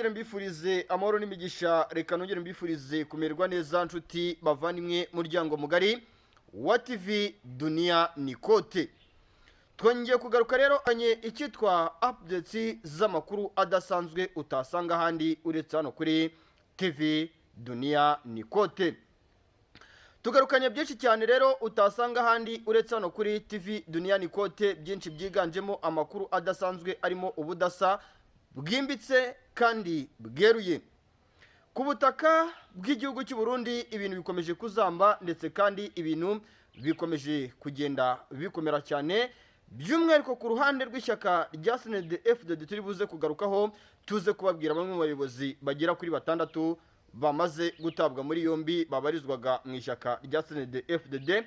Nongere mbifurize amahoro n'imigisha, reka nongere mbifurize kumererwa neza, nshuti bavandimwe, muryango mugari wa TV Dunia Nikote. Twongeye kugaruka rero anye icyitwa updates z'amakuru adasanzwe utasanga ahandi uretse hano kuri TV Dunia Nikote. Tugarukanye byinshi cyane rero utasanga ahandi uretse hano kuri TV Dunia Nikote, byinshi byiganjemo amakuru adasanzwe arimo ubudasa bwimbitse kandi bweruye. Ku butaka bw'igihugu cy'u Burundi ibintu bikomeje kuzamba, ndetse kandi ibintu bikomeje kugenda bikomera cyane, by'umwihariko ku ruhande rw'ishyaka rya CNDD FDD turi buze kugarukaho, tuze kubabwira bamwe mu bayobozi bagera kuri batandatu bamaze gutabwa muri yombi babarizwaga mu ishyaka rya CNDD FDD,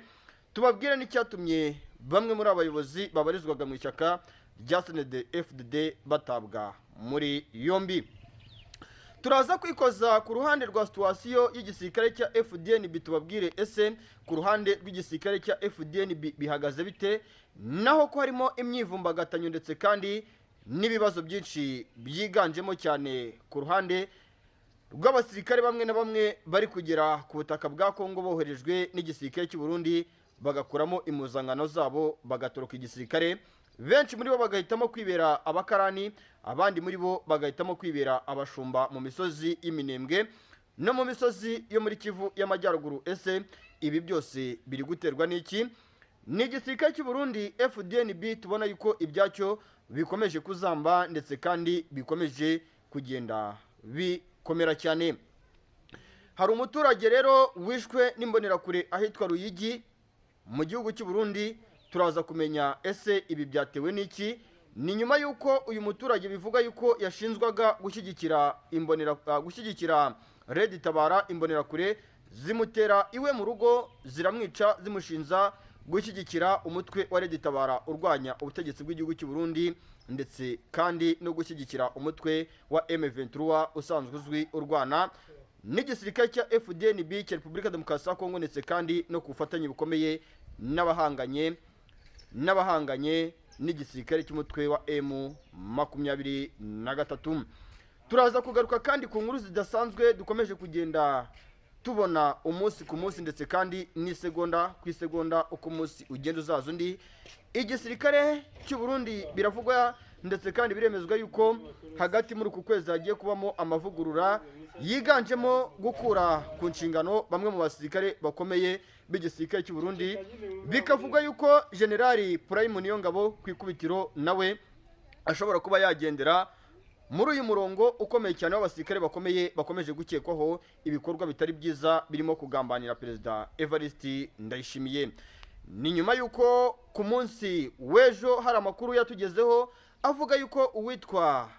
tubabwire n'icyatumye bamwe muri abayobozi babarizwaga mu ishyaka rya CNDD FDD batabwa muri yombi. Turaza kwikoza ku ruhande rwa situation y'igisirikare cya FDNB, tubabwire ese ku ruhande rw'igisirikare cya FDNB bihagaze bite, naho ko harimo imyivumbagatanyo ndetse kandi n'ibibazo byinshi byiganjemo cyane ku ruhande rw'abasirikare bamwe na bamwe bari kugera ku butaka bwa Kongo boherejwe n'igisirikare cy'u Burundi, bagakuramo impuzankano zabo bagatoroka igisirikare, benshi muri bo bagahitamo kwibera abakarani, abandi muri bo bagahitamo kwibera abashumba mu misozi y'Iminembwe no mu misozi yo muri Kivu y'Amajyaruguru. Ese ibi byose biri guterwa n'iki? Ni igisirikare cy'u Burundi FDNB tubona yuko ibyacyo bikomeje kuzamba ndetse kandi bikomeje kugenda bikomera cyane. Hari umuturage rero wishwe n'imbonerakure ahitwa Ruyigi mu gihugu cy'u Burundi. Turaza kumenya ese ibi byatewe n'iki. Ni nyuma y'uko uyu muturage bivuga yuko yashinzwaga gushyigikira imbonera, gushyigikira Red Tabara, imbonerakure zimutera iwe mu rugo ziramwica, zimushinza gushyigikira umutwe wa Red Tabara urwanya ubutegetsi bw'igihugu cy'u Burundi, ndetse kandi no gushyigikira umutwe wa M23 usanzwe uzwi urwana n'igisirikare cya FDNB cya Repubulika Demokarasi ya Kongo, ndetse kandi no ku bufatanye bukomeye n'abahanganye n'igisirikare cy'umutwe wa M23. Turaza kugaruka kandi ku nkuru zidasanzwe dukomeje kugenda tubona umunsi ku munsi, ndetse kandi n'isegonda ku isegonda uko umunsi ugenda uzaza undi. Igisirikare cy'u Burundi biravugwa ndetse kandi biremezwa yuko hagati muri uku kwezi hagiye kubamo amavugurura yiganjemo gukura ku nshingano bamwe mu basirikare bakomeye b'igisirikare cy'u Burundi, bikavugwa yuko Generali Prime Niyongabo ku ikubitiro nawe ashobora kuba yagendera muri uyu murongo ukomeye cyane w'abasirikare bakomeye bakomeje gukekwaho ibikorwa bitari byiza birimo kugambanira Perezida Evariste Ndayishimiye. Ni nyuma y'uko ku munsi w'ejo hari amakuru yatugezeho avuga yuko uwitwa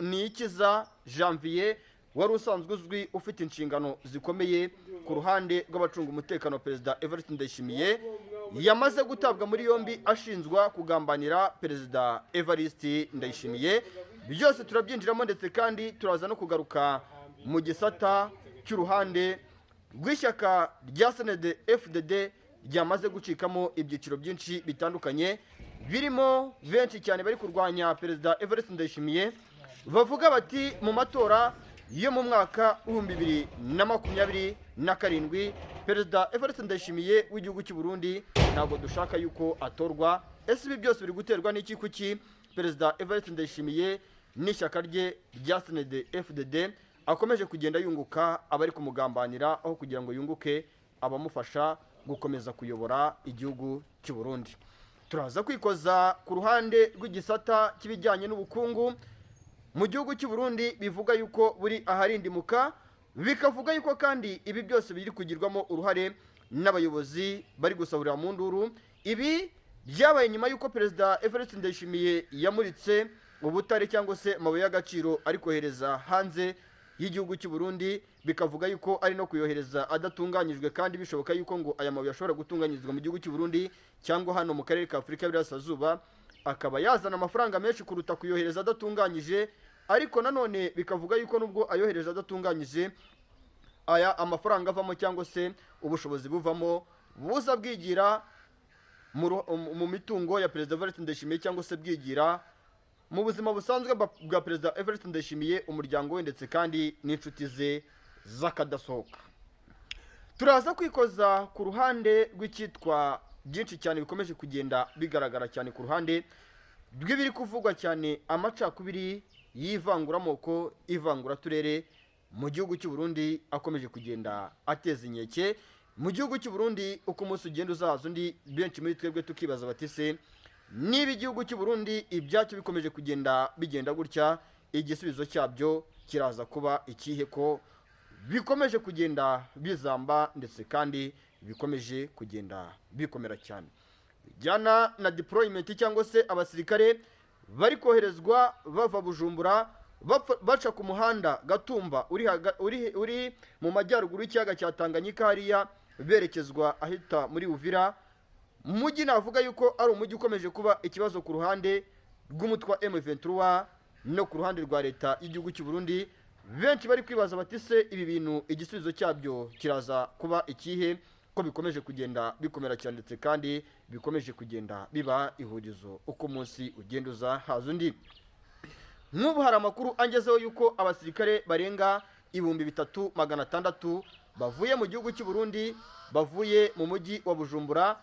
Niyikiza Janvier wari usanzwe uzwi ufite inshingano zikomeye ku ruhande rw'abacunga umutekano wa Perezida Evariste Ndayishimiye yamaze gutabwa muri yombi ashinjwa kugambanira Perezida Evariste Ndayishimiye. Byose turabyinjiramo, ndetse kandi turaza no kugaruka mu gisata cy'uruhande rw'ishyaka rya CNDD FDD ryamaze gucikamo ibyiciro byinshi bitandukanye, birimo benshi cyane bari kurwanya Perezida Evariste Ndayishimiye, bavuga bati mu matora yo mu mwaka w'2027 Perezida Evariste Ndayishimiye w'igihugu cy'u Burundi ntabwo dushaka yuko atorwa. Ese ibi byose biri guterwa n'iki? Kuki Perezida Evariste Ndayishimiye n'ishyaka rye rya CNDD FDD akomeje kugenda yunguka abari kumugambanira aho kugira ngo yunguke abamufasha gukomeza kuyobora igihugu cy'u Burundi? Turaza kwikoza ku ruhande rw'igisata cy'ibijyanye n'ubukungu mu gihugu cy'u Burundi, bivuga yuko buri aharindimuka, bikavuga yuko kandi ibi byose biri kugirwamo uruhare n'abayobozi bari gusahurira mu nduru. Ibi byabaye nyuma y'uko Perezida Evariste Ndayishimiye yamuritse ubutare cyangwa se amabuye y'agaciro ari kohereza hanze y'igihugu cy'u Burundi, bikavuga yuko ari no kuyohereza adatunganyijwe, kandi bishoboka yuko ngo aya mabuye ashobora gutunganyirizwa mu gihugu cy'u Burundi cyangwa hano mu karere ka Afurika y'Iburasirazuba, akaba yazana amafaranga menshi kuruta kuyohereza adatunganyije. Ariko nanone bikavuga yuko nubwo ayohereza adatunganyije, aya amafaranga avamo cyangwa se ubushobozi buvamo buza bwigira mu mitungo ya Perezida Evariste Ndayishimiye cyangwa se bwigira mu buzima busanzwe bwa Perezida Evariste Ndayishimiye, umuryango we ndetse kandi n'inshuti ze z'akadasohoka. Turaza kwikoza ku ruhande rw'icyitwa byinshi cyane bikomeje kugenda bigaragara cyane ku ruhande rw'ibiri kuvugwa cyane, amacakubiri y'ivanguramoko, ivanguraturere mu gihugu cy'u Burundi akomeje kugenda ateza inkeke mu gihugu cy'u Burundi. Uko umunsi ugenda uzaza undi, benshi muri twebwe tukibaza bati: "Se niba igihugu cy'u Burundi ibyacyo bikomeje kugenda bigenda gutya, igisubizo cyabyo kiraza kuba ikihe, ko bikomeje kugenda bizamba ndetse kandi bikomeje kugenda bikomera cyane?" Bijyana na deployment cyangwa se abasirikare bari koherezwa bava Bujumbura, baca ku muhanda Gatumba uri mu majyaruguru y'ikiyaga cya Tanganyika hariya, berekezwa ahita muri Uvira, mujyi navuga yuko ari umujyi ukomeje kuba ikibazo ku ruhande rw'umutwe wa M23 no ku ruhande rwa leta y'igihugu cy'u Burundi. Benshi bari kwibaza bati: "Se ibi bintu igisubizo cyabyo kiraza kuba ikihe, ko bikomeje kugenda bikomera cyane ndetse kandi bikomeje kugenda biba ihurizo uko umunsi ugenda uza haza undi?" Nk'ubu hari amakuru angezeho yuko abasirikare barenga 3600 bavuye mu gihugu cy'u Burundi, bavuye mu mujyi wa Bujumbura,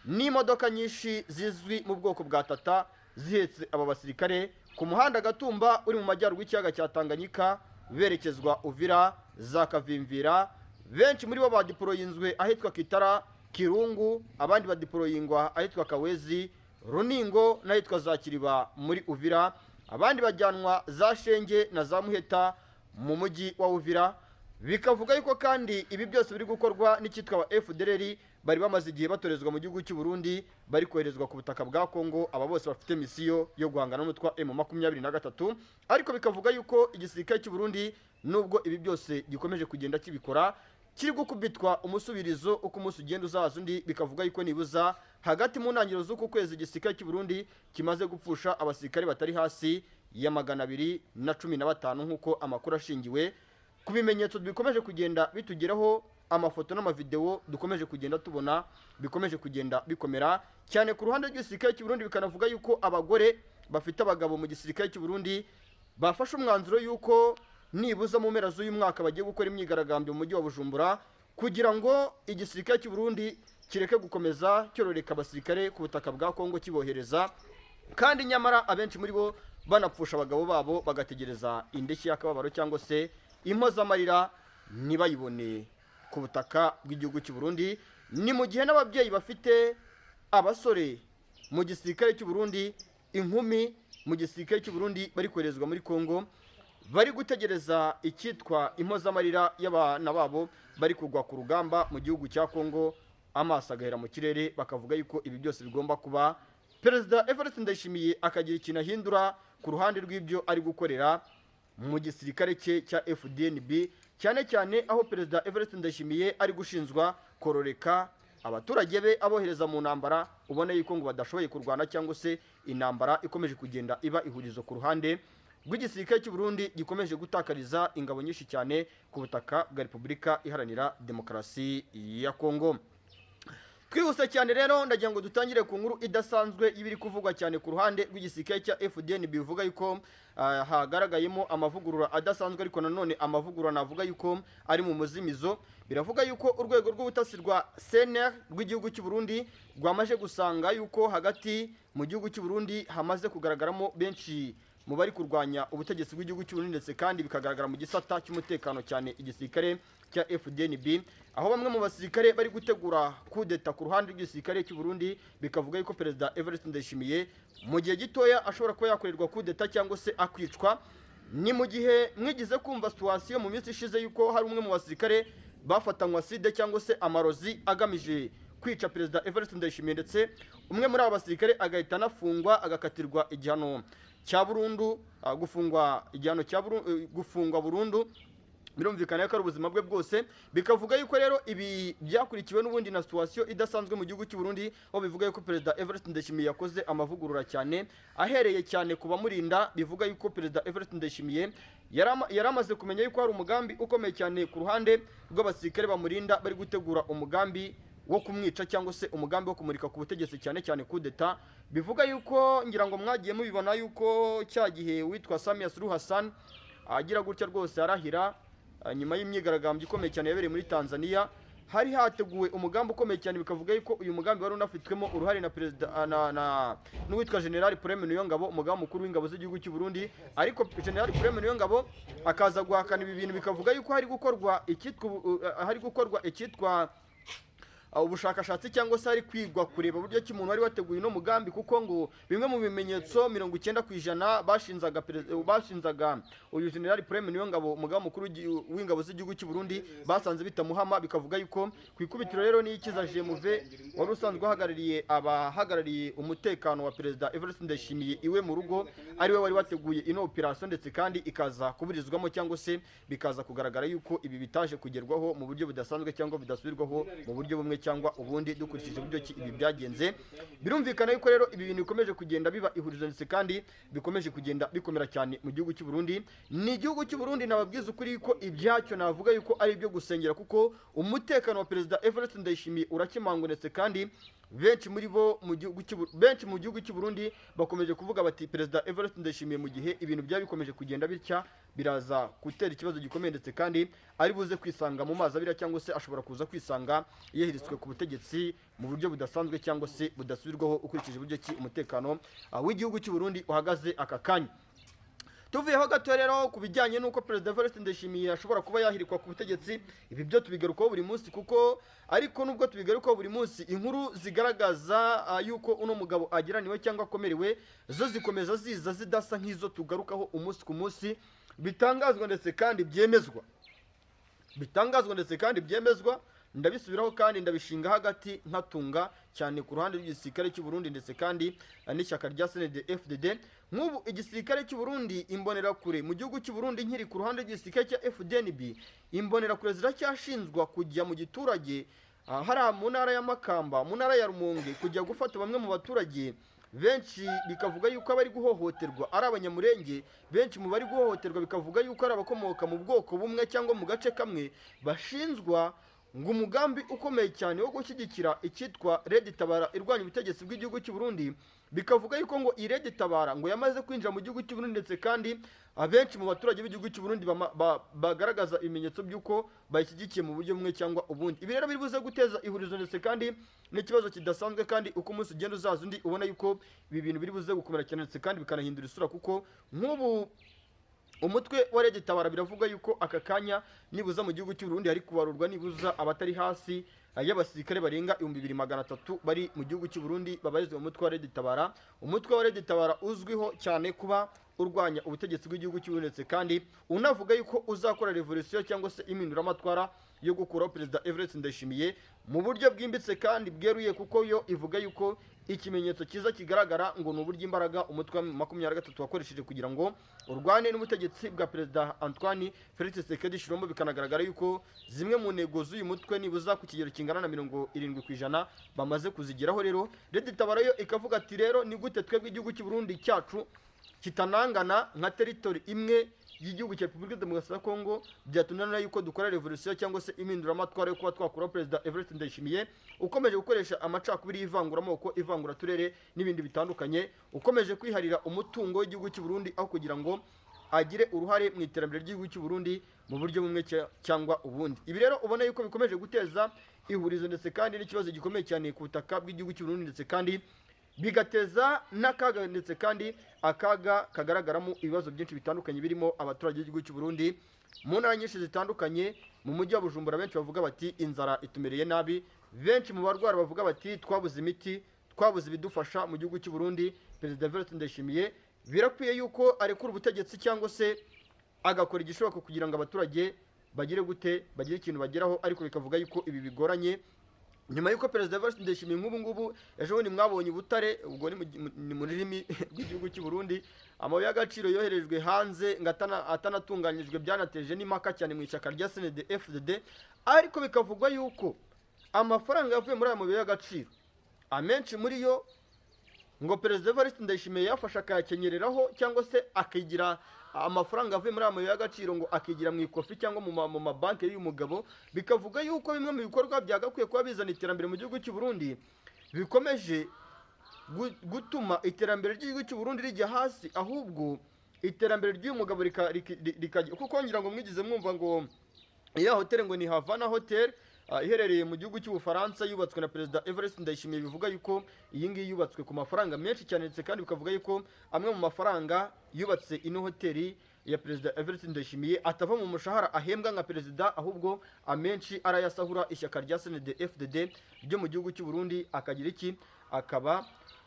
n'imodoka nyinshi zizwi mu bwoko bwa Tata zihetse aba basirikare ku muhanda Gatumba uri mu majyaruguru y'ikiyaga cya Tanganyika, berekezwa Uvira za Kavimvira. Benshi muri bo badiporoyinzwe ahitwa Kitara, Kirungu, abandi badiporoyingwa ahitwa Kawezi, Runingo n'ahitwa za Kiriba muri Uvira, abandi bajyanwa za Shenge na za Muheta mu mujyi wa Uvira. Bikavuga yuko kandi ibi byose biri gukorwa n'icyitwa wa FDLR bari bamaze igihe batorezwa mu gihugu cy'u Burundi, bari koherezwa ku butaka bwa Kongo. Aba bose bafite misiyo yo guhangana n'umutwe wa M23. Ariko bikavuga yuko igisirikare cy'u Burundi, nubwo ibi byose gikomeje kugenda kibikora, kiri gukubitwa umusubirizo uko umunsi ugenda uzaza undi. Bikavuga yuko nibuza hagati mu ntangiriro z'uku kwezi igisirikare cy'u Burundi kimaze gupfusha abasirikare batari hasi ya 215, nk'uko amakuru ashingiwe ku bimenyetso bikomeje kugenda bitugeraho, amafoto n'amavideo dukomeje kugenda tubona, bikomeje kugenda bikomera cyane ku ruhande rw'igisirikare cy'u Burundi. Bikanavuga yuko abagore bafite abagabo mu gisirikare cy'u Burundi bafashe umwanzuro yuko nibuza mu mpera z'uyu mwaka bagiye gukora imyigaragambyo mu mujyi wa Bujumbura, kugira ngo igisirikare cy'u Burundi kireke gukomeza cyororeka abasirikare ku butaka bwa Kongo kibohereza, kandi nyamara abenshi muri bo banapfusha abagabo babo, bagategereza indishyi y'akababaro cyangwa se impozamarira ntibayibone ku butaka bw'igihugu cy'u Burundi. Ni mu gihe n'ababyeyi bafite abasore mu gisirikare cy'u Burundi, inkumi mu gisirikare cy'u Burundi bari koherezwa muri Kongo, bari gutegereza icyitwa impozamarira y'abana babo bari kugwa ku rugamba mu gihugu cya Kongo, amaso agahera mu kirere. Bakavuga yuko ibi byose bigomba kuba, Perezida Evariste Ndayishimiye akagira ikintu ahindura ku ruhande rw'ibyo ari gukorera mu gisirikare cye cya FDNB, cyane cyane aho Perezida Evariste Ndayishimiye ari gushinzwa kororeka abaturage be abohereza mu ntambara ubona yuko ngo badashoboye kurwana, cyangwa se intambara ikomeje kugenda iba ihurizo ku ruhande rw'igisirikare cy'u Burundi gikomeje gutakariza ingabo nyinshi cyane ku butaka bwa Repubulika Iharanira Demokarasi ya Kongo. Twihuse cyane rero, ndagira ngo dutangire ku nkuru idasanzwe y'ibiri kuvugwa cyane ku ruhande rw'igisirikare cya FDN, bivuga yuko hagaragayemo amavugurura adasanzwe, ariko nanone amavugurura navuga yuko ari mu muzimizo. Biravuga yuko urwego rw'ubutasi rwa CNR rw'igihugu cy'u Burundi rwamaze gusanga yuko hagati mu gihugu cy'u Burundi hamaze kugaragaramo benshi mu bari kurwanya ubutegetsi bw'igihugu cy'u Burundi, ndetse kandi bikagaragara mu gisata cy'umutekano, cyane igisirikare cya FDNB, aho bamwe mu basirikare bari gutegura kudeta ku ruhande rw'igisirikare cy'u Burundi. Bikavuga yuko Perezida Evariste Ndayishimiye mu gihe gitoya ashobora kuba yakorerwa kudeta cyangwa se akicwa. Ni mu gihe mwigize kumva situation mu minsi ishize yuko hari umwe mu basirikare bafatanywa acide cyangwa se amarozi agamije kwica Perezida Evariste Ndayishimiye, ndetse umwe muri abo basirikare agahita anafungwa, agakatirwa igihano cya burundu, gufungwa igihano cya gufungwa burundu. Birumvikana ko ari ubuzima bwe bwose. Bikavuga yuko rero ibi byakurikiwe n'ubundi na situation idasanzwe mu gihugu cy'u Burundi, aho bivuga yuko Perezida Evariste Ndayishimiye yakoze amavugurura cyane, ahereye cyane ku bamurinda. Bivuga yuko Perezida Evariste Ndayishimiye yari amaze kumenya yuko hari umugambi ukomeye cyane ku ruhande rw'abasirikare bamurinda, bari gutegura umugambi. wo kumwica cyangwa se umugambi wo kumurika ku butegetsi, cyane cyane kudeta. Bivuga yuko, ngira ngo mwagiye mubibona, yuko cya gihe witwa Samia Suluhu Hassan agira gutya rwose arahira, nyuma y'imyigaragambyo ikomeye cyane yabereye muri Tanzania, hari hateguwe umugambi ukomeye cyane. Bikavuga yuko uyu mugambi wari unafitwemo uruhare na perezida, na n'uwitwa General Prime Niyongabo, umugaba mukuru w'ingabo z'igihugu cy'u Burundi. Ariko General Prime Niyongabo akaza guhakana ibi bintu. Bikavuga yuko hari gukorwa icyitwa ubushakashatsi cyangwa se hari kwigwa kureba uburyo ki umuntu wari wateguye uno mugambi, kuko ngo bimwe mu bimenyetso 90% bashinzaga uyu General Prime Niyongabo, umugaba mukuru w'ingabo z'igihugu cy'u Burundi, basanze bitamuhama. Bikavuga yuko ku ikubitiro rero Niyikiza Jemuve, wari usanzwe uhagarariye abahagarariye umutekano wa Perezida Evariste Ndayishimiye iwe mu rugo, ariwe wari wateguye ino operation, ndetse kandi ikaza kuburizwamo cyangwa se bikaza kugaragara yuko ibi bitaje kugerwaho mu buryo budasanzwe cyangwa bidasubirwaho mu buryo bumwe cyangwa ubundi. Dukurikije uburyo ki ibi byagenze, birumvikana yuko rero ibi bintu bikomeje kugenda biba ihurizo, ndetse kandi bikomeje kugenda bikomera cyane mu gihugu cy'u Burundi. Ni igihugu cy'u Burundi nababwiza ukuri ko ibyacyo navuga yuko ari ibyo gusengera, kuko umutekano wa Perezida Evariste Ndayishimiye urakemangwa, ndetse kandi benshi mu gihugu cy'u Burundi bakomeje kuvuga bati: "Perezida Evariste Ndayishimiye, mu gihe ibintu byaba bikomeje kugenda bitya, biraza gutera ikibazo gikomeye, ndetse kandi ari buze kwisanga mu mazi abira, cyangwa se ashobora kuza kwisanga yahiritswe ku butegetsi mu buryo budasanzwe cyangwa se budasubirwaho, ukurikije uburyo ki umutekano w'igihugu cy'u Burundi uhagaze aka kanya." Tuvuyeho gato rero ku bijyanye n'uko Perezida Evariste Ndayishimiye ashobora kuba yahirikwa ku butegetsi, ibi byo tubigarukaho buri munsi kuko, ariko nubwo tubigarukaho buri munsi, inkuru zigaragaza yuko uno mugabo agiraniwe cyangwa akomerewe zo zikomeza ziza zidasa nk'izo tugarukaho umunsi ku munsi. Bitangazwa ndetse kandi byemezwa, ndabisubiraho kandi ndabishinga hagati nkatunga cyane ku ruhande rw'igisirikare cy'u Burundi, ndetse kandi n'ishyaka rya CNDD FDD. Nk'ubu igisirikare cy'u Burundi, imbonerakure mu gihugu cy'u Burundi, nkiri ku ruhande rw'igisirikare cya FDNB, imbonerakure ziracyashinzwa kujya mu giturage, hariya mu ntara ya Makamba, mu ntara ya Rumonge, kujya gufata bamwe mu baturage benshi. Bikavuga yuko abari guhohoterwa ari Abanyamurenge. Benshi mu bari guhohoterwa bikavuga yuko ari abakomoka mu bwoko bumwe cyangwa mu gace kamwe, bashinzwa ngo umugambi ukomeye cyane wo gushyigikira icyitwa Red Tabara irwanya ubutegetsi bw'igihugu cy'u Burundi. Bikavuga yuko ngo iyi Red Tabara ngo yamaze kwinjira mu gihugu cy'u Burundi, ndetse kandi abenshi mu baturage b'igihugu cy'u Burundi bagaragaza ibimenyetso by'uko bayishyigikiye mu buryo bumwe cyangwa ubundi. Ibi rero biri buze guteza ihurizo ndetse kandi n'ikibazo kidasanzwe, kandi uko umunsi ugenda uzaza undi, ubona yuko ibi bintu biri buze gukomera cyane, ndetse kandi bikanahindura isura, kuko nk'ubu umutwe wa Red Tabara biravuga yuko aka kanya nibuza mu gihugu cy'u Burundi hari kubarurwa nibuza abatari hasi y'abasirikare barenga 2300 bari mu gihugu cy'u Burundi babarizwa mu mutwe wa Red Tabara. Umutwe wa Red Tabara uzwiho cyane kuba urwanya ubutegetsi bw'igihugu cy'u Burundi, ndetse kandi unavuga yuko uzakora revolution cyangwa se impinduramatwara yo gukuraho Perezida Evariste Ndayishimiye mu buryo bwimbitse kandi bweruye, kuko yo ivuga yuko ikimenyetso cyiza kigaragara ngo ni uburyo imbaraga umutwe wa 23 wakoresheje kugira ngo urwane n'ubutegetsi bwa Perezida Antoine Felix Tshisekedi Tshilombo. Bikanagaragara yuko zimwe mu ntego z'uyu mutwe nibuza ku kigero kingana na 70% bamaze kuzigeraho. Rero Red Tabara yo ikavuga ati: "Rero ni gute twebwe igihugu cy'u Burundi cyacu kitanangana nka territory imwe y'igihugu cya Repubulika Demokarasi ya Kongo byatunanira yuko dukora revolution cyangwa se impinduramatwara yo kuba twakuraho Perezida Evariste Ndayishimiye, ukomeje gukoresha amacakubiri y'ivanguramoko, ivanguraturere n'ibindi bitandukanye, ukomeje kwiharira umutungo w'igihugu cy'u Burundi aho kugira ngo agire uruhare mu iterambere ry'igihugu cy'u Burundi mu buryo bumwe cyangwa ubundi?" Ibi rero ubona yuko bikomeje guteza ihurizo ndetse kandi n'ikibazo gikomeye cyane ku butaka bw'igihugu cy'u Burundi, ndetse kandi bigateza n'akaga, ndetse kandi akaga kagaragaramo ibibazo byinshi bitandukanye birimo abaturage b'igihugu cy'u Burundi mu ntara nyinshi zitandukanye. Mu mujyi wa Bujumbura benshi bavuga bati: "Inzara itumereye nabi." Benshi mu barwara bavuga bati: "Twabuze imiti, twabuze ibidufasha mu gihugu cy'u Burundi." Perezida Evariste Ndayishimiye birakwiye yuko arekura ubutegetsi cyangwa se agakora igishoboka kugira ngo abaturage bagire gute, bagire ikintu bageraho. Ariko bikavuga yuko ibi bigoranye nyuma y'uko Perezida Evariste Ndayishimiye nk'ubu ngubu ejo bundi mwabonye ubutare, ubwo ni mu rurimi rw'igihugu cy'u Burundi, amabuye y'agaciro yoherejwe hanze ngo atanatunganyijwe, byanateje n'impaka cyane mu ishyaka rya CNDD FDD. Ariko bikavugwa yuko amafaranga yavuye muri aya mabuye y'agaciro, amenshi muri yo ngo Perezida Evariste Ndayishimiye yafashe akayakenyereraho cyangwa se akigira amafaranga avuye muri aya mabuye y'agaciro ngo akigira mu ikofi cyangwa mu mabanki y'uyu mugabo. Bikavuga yuko bimwe mu bikorwa byagakwiye kuba bizana iterambere mu gihugu cy'u Burundi bikomeje gutuma iterambere ry'igihugu cy'u Burundi rijya hasi, ahubwo iterambere ry'uyu mugabo rikajya, kuko ngira ngo mwigize mwumva ngo iya hoteli ngo ni Havana Hotel, iherereye mu gihugu cy'Ubufaransa, yubatswe na Perezida Evariste Ndayishimiye. Bivuga yuko iyi ngiyi yubatswe ku mafaranga menshi cyane, ndetse kandi bikavuga yuko amwe mu mafaranga yubatse ino hoteli ya Perezida Evariste Ndayishimiye atava mu mushahara ahembwa nka perezida, ahubwo amenshi arayasahura ishyaka rya CNDD FDD ryo mu gihugu cy'u Burundi, akagira iki, akaba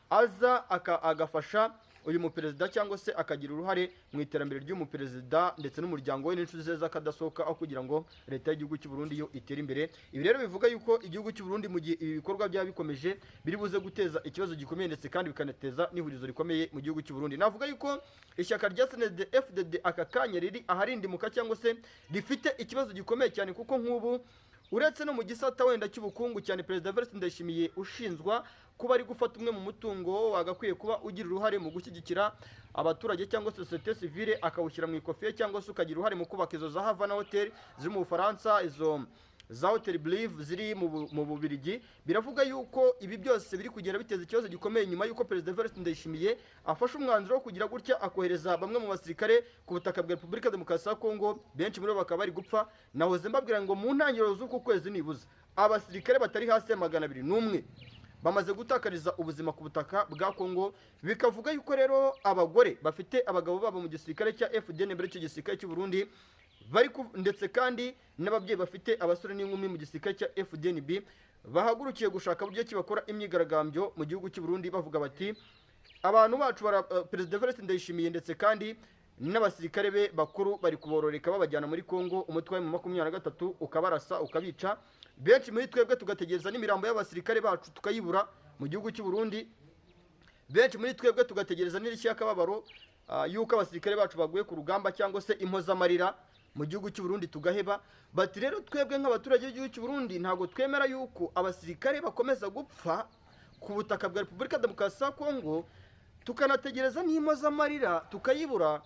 aza agafasha uyu muperezida cyangwa se akagira uruhare mu iterambere ry'umuperezida ndetse n'umuryango we n'inshuti ze z'akadasohoka, aho kugira ngo leta y'igihugu cy'u Burundi yo itere imbere. Ibi rero bivuga yuko igihugu cy'u Burundi, mu gihe ibi bikorwa byaba bikomeje, biri buze guteza ikibazo gikomeye, ndetse kandi bikanateza n'ihurizo rikomeye mu gihugu cy'u Burundi. Navuga yuko ishyaka rya CNDD FDD aka kanya riri aharindimuka cyangwa se rifite ikibazo gikomeye cyane, kuko nk'ubu uretse no mu gisata wenda cy'ubukungu cyane, Perezida Evariste Ndayishimiye ushinzwa kuba ari gufata umwe mu mutungo wagakwiye kuba ugira uruhare mu gushyigikira abaturage cyangwa sosiyete sivile, akawushyira mu ikofiye cyangwa se ukagira uruhare mu kubaka izo za Havana Hotel ziri mu Bufaransa, izo za Hotel Brive ziri mu Bubirigi. Biravuga yuko ibi byose biri kugenda biteza ikibazo gikomeye nyuma yuko Perezida Evariste Ndayishimiye afashe umwanzuro wo kugira gutya akohereza bamwe mu basirikare ku butaka bwa Repubulika Demokarasi ya Kongo, benshi muri bo bakaba bari gupfa. Nahoze mbabwira ngo mu ntangiriro z'uku kwezi nibuze abasirikare batari hasi ya 201 bamaze gutakariza ubuzima ku butaka bwa Kongo. Bikavuga yuko rero abagore bafite abagabo babo mu gisirikare cya FDN mbere y'icyo gisirikare cy'u Burundi bari ndetse kandi n'ababyeyi bafite abasore n'inkumi mu gisirikare cya FDNB bahagurukiye gushaka uburyo ki bakora imyigaragambyo mu gihugu cy'u Burundi, bavuga bati abantu bacu Perezida Evariste Ndayishimiye ndetse kandi n'abasirikare be bakuru bari kubororeka babajyana muri Kongo, umutwe wa M23 ukabarasa ukabica. Benshi muri twebwe tugategereza n'imirambo y'abasirikare bacu tukayibura mu gihugu cy'u Burundi. Benshi muri twebwe tugategereza n'irishya y'akababaro y'uko abasirikare bacu baguye ku rugamba cyangwa se impozamarira mu gihugu cy'u Burundi tugaheba. Bati rero twebwe nk'abaturage b'igihugu cy'u Burundi ntabwo twemera yuko abasirikare bakomeza gupfa ku butaka bwa Repubulika Demokarasi ya Kongo, tukanategereza n'impozamarira tukayibura.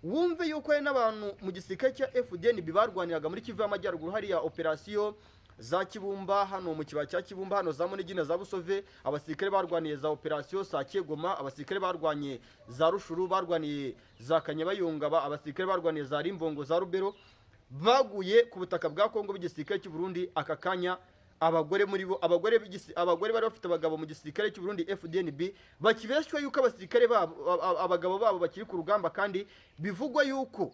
Wumve yuko hari n'abantu mu gisirikare cya FDNB barwaniraga muri Kivu y'Amajyaruguru, hariya operasiyo za Kibumba, hano mu kibaya cya Kibumba, hano za Munigina, za Busove, abasirikare barwaniye za operasiyo Sakegoma, abasirikare barwanye za Rushuru, barwaniye za Kanyabayonga, abasirikare barwaniye za Rimbongo, za Rubero, baguye ku butaka bwa Kongo b'igisirikare cy'u Burundi. Aka kanya abagore muri bo, abagore bari bafite abagabo mu gisirikare cy'u Burundi FDNB, bakibeshywa yuko abasirikare babo, abagabo babo bakiri ku rugamba, kandi bivugwa yuko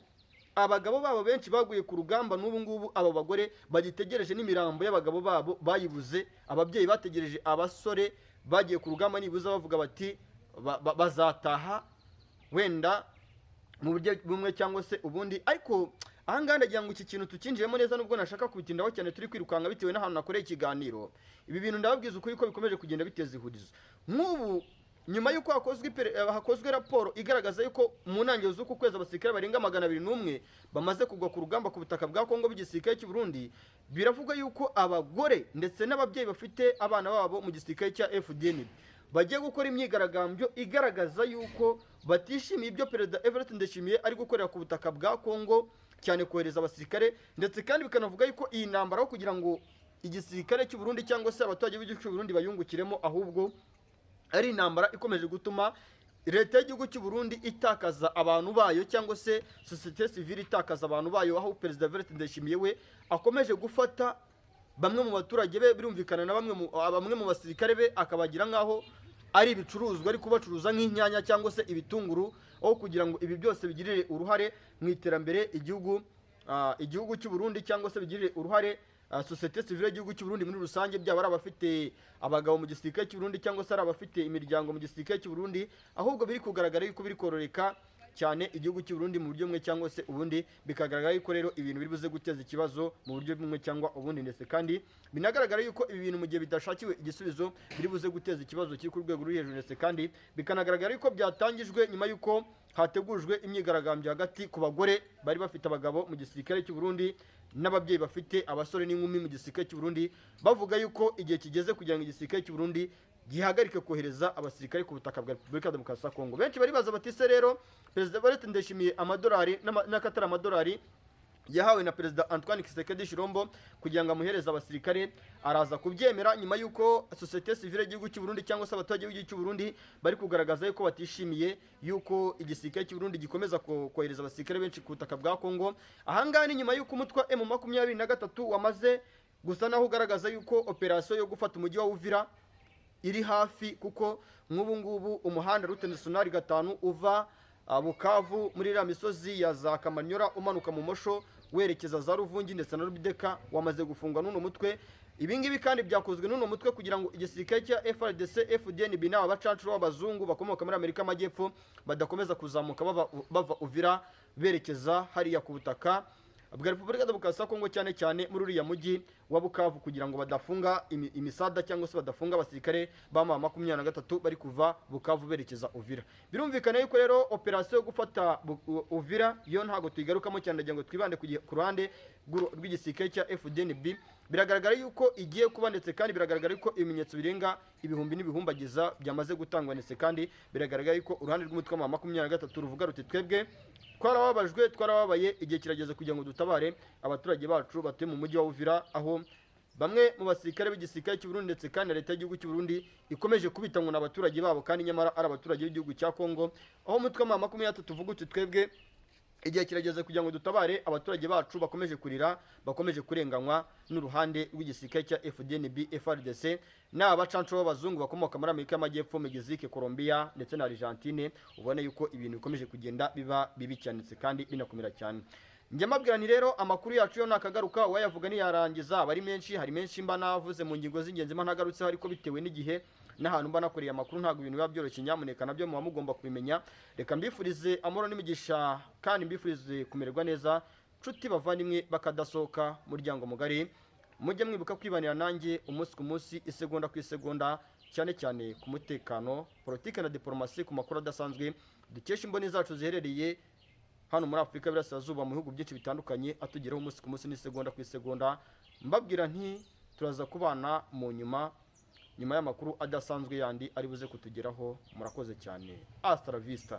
abagabo babo benshi baguye ku rugamba. N'ubu ngubu abo bagore bagitegereje n'imirambo y'abagabo babo bayibuze. Ababyeyi bategereje abasore bagiye ku rugamba nibuza bavuga bati bazataha wenda mu buryo bumwe cyangwa se ubundi. Ariko ahangaha ndagira ngo iki kintu tukinjiremo neza, nubwo nashaka kubitindaho cyane, turi kwirukanka bitewe n'ahantu nakoreye ikiganiro. Ibi bintu ndababwiza ukuri ko bikomeje kugenda biteza ihurizo. Nk'ubu nyuma y'uko hakozwe raporo igaragaza yuko mu ntangiriro z'uku kwezi abasirikare barenga 201 bamaze kugwa ku rugamba ku butaka bwa Kongo b'igisirikare cy'u Burundi, biravuga yuko abagore ndetse n'ababyeyi bafite abana babo mu gisirikare cya FDN bagiye gukora imyigaragambyo igaragaza yuko batishimiye ibyo Perezida Evariste Ndayishimiye ari gukorera ku butaka bwa Kongo, cyane kohereza abasirikare, ndetse kandi bikanavuga yuko iyi ntambara aho kugira ngo igisirikare cy'u Burundi cyangwa se abaturage b'igihugu cy'u Burundi bayungukiremo, ahubwo ari intambara ikomeje gutuma leta y'igihugu cy'u Burundi itakaza abantu bayo cyangwa se sosiyete sivile itakaza abantu bayo, aho Perezida Evariste Ndayishimiye we akomeje gufata bamwe mu baturage be, birumvikana na bamwe mu basirikare be, akabagira nk'aho ari ibicuruzwa, ari kubacuruza nk'inyanya cyangwa se ibitunguru, aho kugira ngo ibi byose bigirire uruhare mu iterambere igihugu cy'u Burundi cyangwa se bigirire uruhare sosiyete sivile y'igihugu cy'u Burundi muri rusange, byaba ari abafite abagabo mu gisirikare cy'u Burundi cyangwa se ari abafite imiryango mu gisirikare cy'u Burundi. Ahubwo biri kugaragara yuko biri kororeka cyane igihugu cy'u Burundi mu buryo bumwe cyangwa se ubundi. Bikagaragara yuko rero ibintu biri buze guteza ikibazo mu buryo bumwe cyangwa ubundi, ndetse kandi binagaragara yuko ibi bintu mu gihe bidashakiwe igisubizo biri buze guteza ikibazo kiri ku rwego ruri hejuru, ndetse kandi bikanagaragara yuko byatangijwe nyuma yuko hategujwe imyigaragambyo hagati ku bagore bari bafite abagabo mu gisirikare cy'u Burundi n'ababyeyi bafite abasore n'inkumi mu gisirikare cy'u Burundi, bavuga yuko igihe kigeze kugira ngo igisirikare cy'u Burundi gihagarike kohereza abasirikare ku butaka bwa Repubulika ya Demokarasi ya Kongo. Benshi baribaza bati: "Se rero Perezida Evariste Ndayishimiye, amadolari n'akatari amadolari yahawe na Perezida Antoine Tshisekedi Tshilombo kugira ngo amuhereze abasirikare, araza kubyemera?" Nyuma y'uko société civile y'igihugu cy'u Burundi cyangwa se abaturage b'igihugu cy'u Burundi bari kugaragaza yuko batishimiye yuko igisirikare cy'u Burundi gikomeza kohereza abasirikare benshi ku butaka bwa Kongo. Ahangaha ni nyuma y'uko umutwe wa M23 wamaze gusa naho ugaragaza yuko operasiyo yo gufata umujyi wa Uvira iri hafi, kuko nk'ubu ngubu umuhanda route nationale 5 uva Bukavu muri iriya misozi ya za Kamanyora umanuka mu Mosho werekeza za Ruvungi ndetse na Rubideka wamaze gufungwa n'uno mutwe. Ibi ngibi kandi byakozwe n'uno mutwe kugira ngo igisirikare cya FARDC, FDNB n'aba bacancuro b'abazungu bakomoka muri Amerika y'Amajyepfo badakomeza kuzamuka bava Uvira berekeza hariya ku butaka bwa Repubulika ya Demokarasi ya Kongo, cyane cyane muri uriya mujyi wa Bukavu, kugira ngo badafunga imisada cyangwa se badafunga abasirikare ba M23 bari kuva Bukavu berekeza Uvira. Birumvikana yuko rero operasiyo yo gufata Uvira yo ntabwo tuyigarukamo cyane, ndagira ngo twibande ku ruhande rw'igisirikare cya FDNB. Biragaragara yuko igiye kuba, ndetse kandi biragaragara yuko ibimenyetso birenga ibihumbi n'ibihumbagiza byamaze gutangwa, ndetse kandi biragaragara yuko uruhande rw'umutwe wa 23 ruvuga ruti: "Twebwe twarababajwe, twarababaye, igihe kirageze kugira ngo dutabare abaturage bacu batuye mu mujyi wa Uvira, aho bamwe mu basirikare b'igisirikare cy'u Burundi ndetse kandi na leta y'igihugu cy'u Burundi ikomeje kubita ngo ni abaturage babo, kandi nyamara ari abaturage b'igihugu cya Kongo." Aho umutwe wa 23 uvuga uti: "Twebwe igihe kirageze kugira ngo dutabare abaturage bacu bakomeje kurira, bakomeje kurenganywa n'uruhande rw'igisirikare cya FDNB, FARDC n'aba bacanco b'abazungu bakomoka muri Amerika y'Amajyepfo, Mexique, Colombia ndetse na Argentine." Ubone yuko ibintu bikomeje kugenda biba bibi cyane ndetse kandi binakomera cyane. Njya mbabwira nti rero amakuru yacu yo nakagaruka, uwayavuga ntiyarangiza, aba ari menshi. Hari menshi mba navuze mu ngingo z'ingenzi mba ntagarutseho, ariko bitewe n'igihe n'ahantu mba nakoreye amakuru ntabwo ibintu biba byoroshye. Nyamuneka nabyo muba mugomba kubimenya. Reka mbifurize amahoro n'imigisha kandi mbifurize kumererwa neza, nshuti bavandimwe bakadasohoka muryango mugari. Mujye mwibuka kwibanira nanjye umunsi ku munsi, isegonda ku isegonda, cyane cyane ku mutekano, politike na diporomasi, ku makuru adasanzwe dukesha imboni zacu ziherereye hano muri Afurika y'Iburasirazuba mu bihugu byinshi bitandukanye, atugeraho umunsi ku munsi n'isegonda ku isegonda. Mbabwira nti turaza kubana mu nyuma nyuma y'amakuru adasanzwe yandi ari buze kutugeraho. Murakoze cyane, hasta la vista.